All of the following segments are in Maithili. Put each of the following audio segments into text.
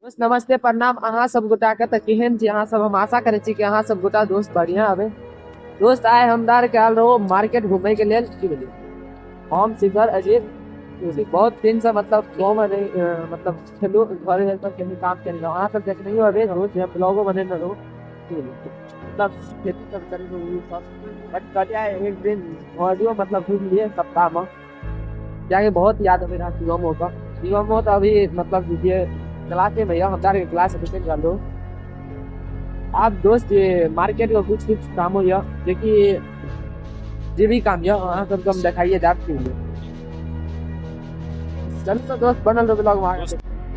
दोस्त नमस्ते प्रणाम अहाँ सब गोटा के। तऽ केहन छी अहाँ सब? हम आशा करै छी कि अहाँ सब गोटा दोस्त बढ़िया आबे। दोस्त आइ हम दार के आयल रहो मार्केट घूमे के लेल। की भेलै हम शिखर अजीत बहुत दिन से मतलब गाँव में नहीं मतलब खेलू घर पर कहीं काम केने रहूँ। अहाँ सब देखने अबे रोज हम ब्लॉगो बनेने रहूँ मतलब खेती सब करे रहूँ सब। बट कहलियै एक दिन ऑडियो मतलब घूम लिए सप्ताह में जाके बहुत याद अबे रहा शिवमो का। शिवमो तो अभी मतलब जे क्लासे में हम के क्लास निकल गल। आप दोस्त ये मार्केट के कुछ कुछ काम हो जेकि जे भी काम यह अहाँ सबके हम देखाइए जाब की। चलू तो दोस्त बनल रहो ब्लॉग में।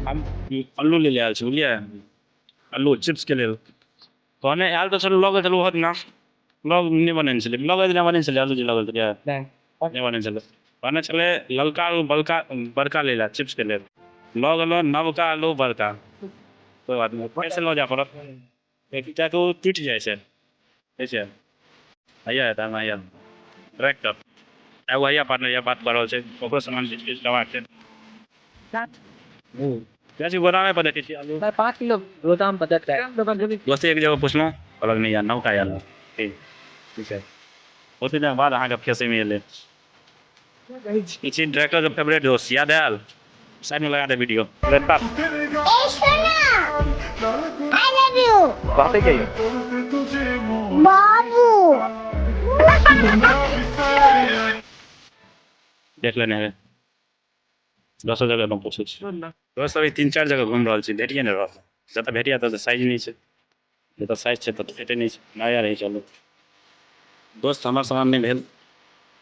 हम आलू ले आयल छी बुझलियै, आलू चिप्स के लेल कहने आयल तऽ चलू लऽ गेल छलहुँ बहुत ना ब्लॉग नहि बनेने छलै, ब्लॉग एहि दिना बनेने छलै, आलू जे लऽ गेल छलियै नहि बनेने छलै। कहने छलै ललका आलू बड़का बड़का ले ला चिप्स के लेल, लऽ गेलहुँ नवका आलू बड़का। कोइ बात नहि, फेरसँ लऽ जाय पड़त किएकि ओ टूटि जाइ छै। ठीक छै हैया हेतै हैया ट्रैक्टर एगो हैया पार्टनर यऽ बात कऽ रहल छै, ओकरो सामान किछु किछु लेबाक छै। जाइ गोदामे पर देखै छी आलू 5 किलो गोदाम पर देतै। दोस्त एक जगह पुछलहुँ कहलक नहि यार नवका आयल ठीक ठीक छै। ओतेक दिनक बाद अहाँके फेस एहिमे एलै। ई छी ट्रैक्टरके फेवरेट दोस्त याद आयल, साइडमे लगा दे वीडियो। बाते के बाबू देख लेने हेबै। दोसर जगह हम पूछै छी दोस्त अभी 3-4 जगह घुमि रहल छी, भेटिए नहि रहल। जतऽ भेटिए ततऽ साइज नहि छै, जतऽ साइज छै ततऽ भेटै नहि छै। नया रहै चलू दोस्त हमर सामान नहि भेल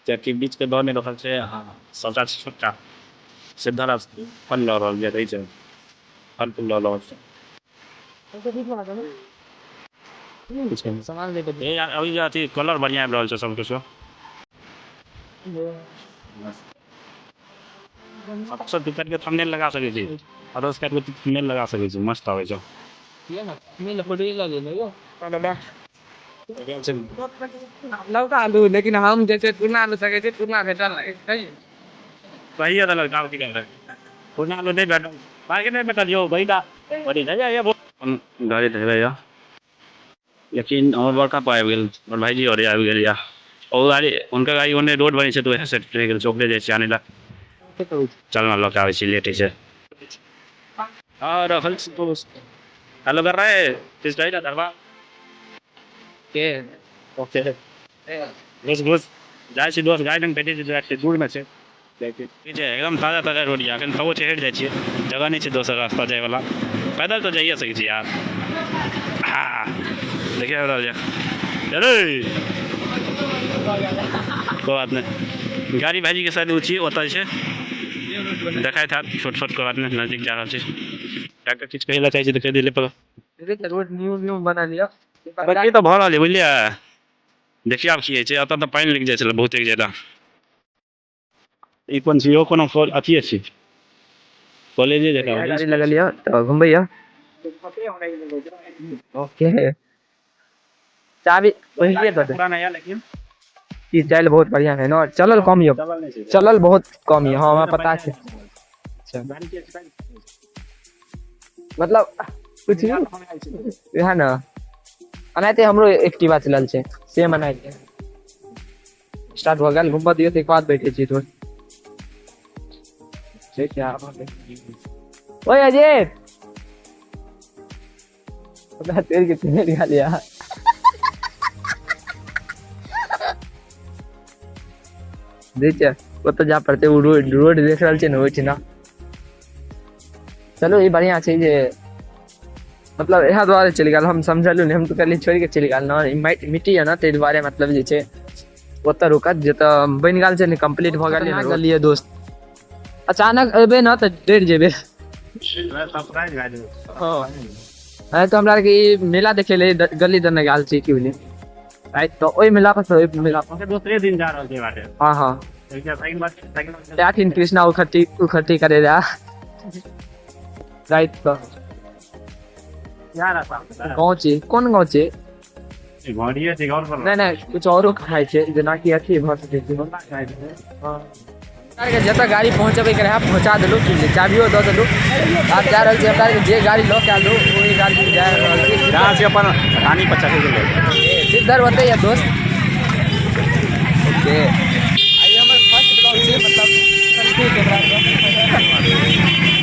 कियाकि बीचके दऽ नहि रहल छै। सबटा छोटका सीधा फल लऽ रहल जे रहै छै, फल फूल लऽ रहल छै। सामान लेके अभी जे अथी कलर बढ़िआँ आबि रहल छै सब किछु। सब काटि के थंबनेल लगा सकै छी, अदर्स काटि के थंबनेल लगा सकै छी, मस्त आबै छै। लौका आलू लेकिन हम जे छै पुरना आलू सकै छै, पुरना भेटल कहिए देलक दाम की करबै, पुरना आलू नहि भेटल, मार्केट नहि भेटल यौ बड़ी बड़ी गाड़ी धरबै यऽ। लेकिन हमर बड़का पाइ आबि गेल, हमर भाईजी आओर आबि गेल यऽ। ओ गाड़ी हुनकर गाड़ी ओन्ने रोड बनै छै तऽ उएह साइड रहि गेल छै, ओकरे जाइ छियै आनै लए। चल ना लऽ के आबै छी, लेट होइ छै। हाँ रहल छी दोस्त। हेलो कर रहे किस रही धरबा के ओके घुस घुस जाइ छी दोस्त, गाड़ी लग भेटै छै, जाइ छै दूरमे छै। ठीक छै एकदम ताजा ताजा रोड यऽ, एखन तबो छै हटि जाइ छियै, जगह नहि छै दोसर रास्ता जाइवला, पैदल तऽ जाइए सकै छी यार। हाँ देखिए आबि रहल यऽ। अरे कोइ बात नहि, गाड़ी भाईजीके शायद ओ छी ओतऽ छै देखाइत हैत छोट छोट, कोइ बात नहि, नजदीक जा रहल छी। डॉक्टर किछु कहै लए चाहै छी तऽ कहि दिलै पर। रोड न्यू न्यू बना लिअ तरक्की तऽ भऽ रहल यऽ बुझलियै। देखियौ आब की होइ छै, एतऽ तऽ पानि लागि जाइ छलै बहुतेक ज्यादा। ई कोन छी यौ, कोनो अथिये छी कॉलेजे जकाँ गाड़ी लगल यऽ तऽ घुमबै यऽ। ओके चाबी पहिले दऽ दे। पुराना यऽ लेकिन ई चालि बहुत बढ़िया है न, चलल कम यऽ, चलल बहुत कम यऽ। हाँ हमरा पता छै। मतलब कुछ इएह ने एनाहिते हमरो एक्टिवा चलल छै सेम एनाहिते। स्टार्ट भऽ गेल, घुमबऽ दियौ ताहिके बाद बैठे छी दोस्त। ठीक छै ओए अजय तेल के तेल निकाल लिया। देख ओतऽ जा पड़तै, ओ रोड रोड देख रहल छै ने ओहि ठिना। चलू ई बढ़िआँ छै जे मतलब इएह दुआरे चलि गेल, हम समझलहुँ नहि, हम तऽ कहलियै छोड़ि कऽ चलि गेल ने। ई माटि मिट्टी यऽ ने ताहि दुआरे मतलब जे छै ओतऽ रुकत जतऽ बनि गेल छै ने कम्प्लीट भऽ गेल ने। गेलियै दोस्त अचानक एबै ने तऽ डरि जेबै। हँ तऽ हमरा आरके ई मेला देखै लए गली दने गेल छी की भेलै तऽ ओहि मेला पर ओहि मेला पर दोसरे दिन जा रहल छै बाटे। हाँ हाँ कृष्णा उखट्टी उखट्टी करे रहा राति कऽ। गाँव छी, कोन गाँव छी? नहीं नहीं कुछ औरो खाइ छै जेनाकि अथी भऽ सकै छै। हाँ के जतऽ गाड़ी पहुँचबैके रहए पहुँचा देलहुँ, की चाबियो दऽ देलहुँ। आब जा रहल छी हमरा आरके जे गाड़ी लऽ के आयल रहू ओहि गाड़ी जा रहल छी। जा रहल छी अपन रानी पर चढ़ै के लेल। शिवधर ओतै यऽ दोस्त। ओके, आइ हमर फर्स्ट ब्लॉग छै, मतलब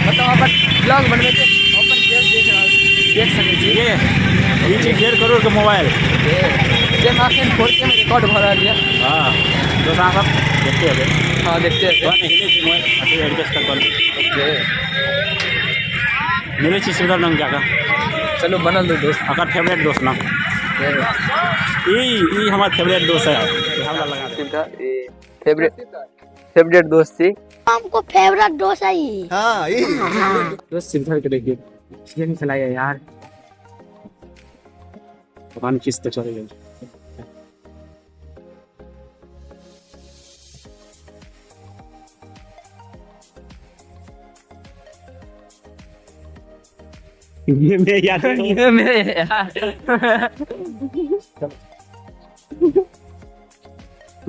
मतलब अपन ब्लॉग बनबै छै, अपन फेस देख रहल देख सकै छी। ये ई छी 1.5 करोड़ के मोबाइल, जाहिमे अखन 4K मे रिकॉर्ड भऽ रहल यऽ। हाँ दोस्त, अहाँ सब देखते हेबै। हाँ देखते हेबै। थोड़ा नहि हिलै छै मोबाइल, अथी एडजस्ट कऽ कऽ। ओके, मिलै छी शिवधर लग जाकऽ। चलू बनल दू दोस्त। ओकर फेवरेट दोस्त ना ई हमर फेवरेट दोस्त है, हमरा लगा दे। फेवरेट दोस्त छी। हमको फेवरेट दोस्त है ई। हाँ ई दोस्त शिवधर के देखिए गेम खेलाइए यार। भगवान किस्त चढ़ गेल।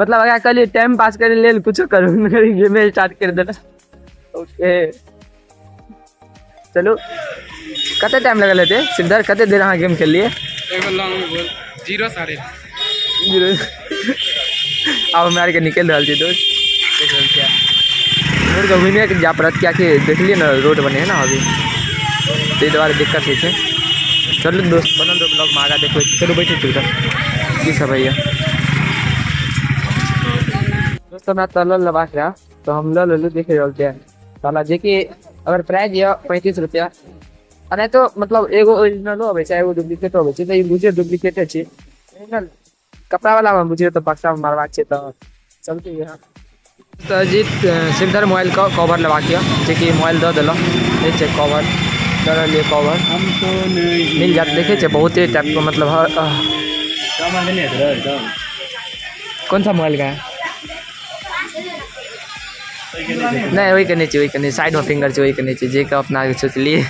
मतलब अगर कहलिए टाइम पास करे लेल कुछो करू, गेमे स्टार्ट कर देना। ओके चलू, कते टाइम लगल हेतै शिवधर, कते देर अहाँ गेम खेललियै? एगो लॉन्ग बोल 0 साढ़े जीरो। आब हमरा आरके निकलि रहल छी दोस्त, देख रहल छियै रोड के घुमिए के जाय पड़त, कियाकि देखलियै ने रोड बने है ना अभी, ताहि दुआरे दिक्कत होइ छै। चलू दोस्त बनल रहो ब्लॉगमे, आगाँ देखबै। चलू बैठू शिवधर, की सब होइए दोस्त? हमरा ताला लेबाक रहए तऽ हम लऽ लेलहुँ, देख रहल छियै ताला, जेकि अगर प्राइस यऽ 35 रुपया। आ नहि तऽ मतलब एगो ओरिजिनलो अबै छै, एगो डुप्लीकेटो अबै छै, तऽ ई बुझियौ डुप्लीकेटे छै। ओरिजिनल कपड़ा वाला मे बुझियौ तऽ बक्सा मे मारबाक छै, तऽ चलते यहाँ। तऽ अजीत शिवधर मोबाइल के कवर लेबाक यऽ, जेकि मोबाइल दऽ देलक, ठीक छै कवर दऽ रहल यऽ, कवर मिल जायत। देखै छियै बहुते टाइपके, मतलब हर कौन सा मोबाइल का है? नहि ओहिके नहि छै, ओहिके नहि, साइडमे फिंगर छै, ओहिके नहि छै, जे के अपना सोचलियै।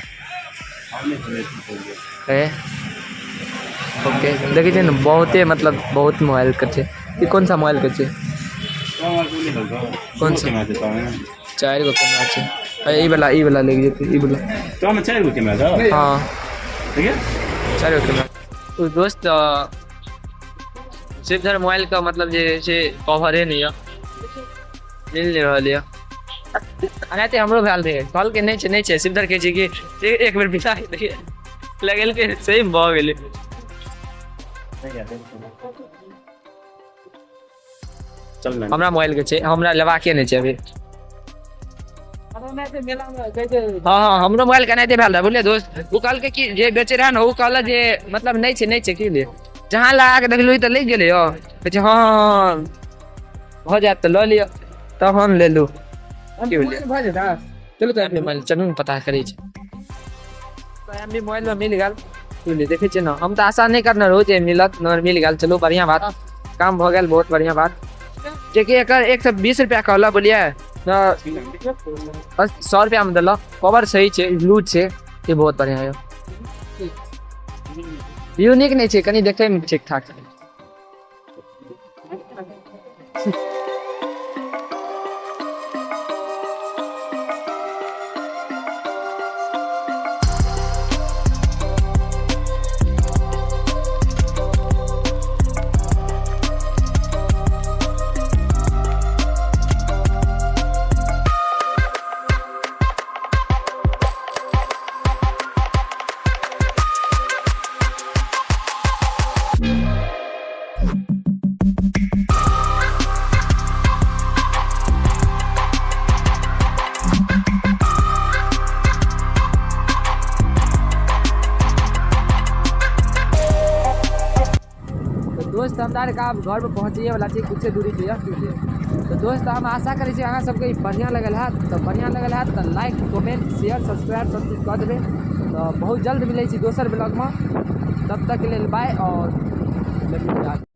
ओके देखै छियै ने बहुते, मतलब बहुत मोबाइल के छै। ई कौन सा मोबाइल के छै? कौन सा? 4 गो कैमरा छै। अरे, ई वाला, ई वाला लागि जेतै, ई वाला। तोरामे 4 गो कैमरा छौ? हाँ। ठीक है? 4 गो कैमरा। ओ दोस्त शिवधर मोबाइल के मतलब जे छै कवरे नहि यऽ, मिल नहि रहल यऽ। एनाहिते हमरो भेल रहै, कहलकै नहि छै, नहि छै। शिवधर कहै छै कि एक बेर बिता दैयै, लगेलकै सही भऽ गेलै। चल ना। हमरा मोबाइल के छै, हमरा लेबाके नहि छै अभी। हाँ हाँ हमरो मोबाइल के एनाहिते भेल रहै, बुझलियै दोस्त? ओ कहलकै कि जे बेचै रहै ने, ओ कहलक जे मतलब नहि छै, नहि छै, की लिए जहाँ लगा के देखलहुँ तऽ लागि गेलै यौ। कहै छै हाँ हाँ भऽ जायत तऽ लऽ लिअ, तब हम लेलहुँ। की बुझलियै? चलू तऽ मोबाइल चलू ने पता करै छी। एम बी मोबाइल में मिल गेल, बुझलियै? देखै छियै ने, हम तऽ आशा नहि करने रहू जे मिलत, मगर मिल गेल। चलू बढ़िआँ बात, काम भऽ गेल, बहुत बढ़िआँ बात। जेकि एकर 120 रुपया कहलक, बोलिए बस 100 रुपयामे देलक। कवर सही छै, लूज छै, ई बहुत बढ़िआँ यऽ। यूनिक नहि छै, कनि देखैमे ठीक ठाक छै। दोस्त हमरा आरके आब घर पर पहुँचैए वाला छी, कुछ दूरी पे। तो दोस्त हम आशा करै छी अहाँ सबके बढ़िआँ लगल हैत, तऽ बढ़िआँ लगल हैत तऽ लाइक कमेंट शेयर सब्सक्राइब सब चीज कऽ देबै। तऽ बहुत जल्द मिलै छी दोसर ब्लॉगमे, तब तक के लेल बाय और लव you.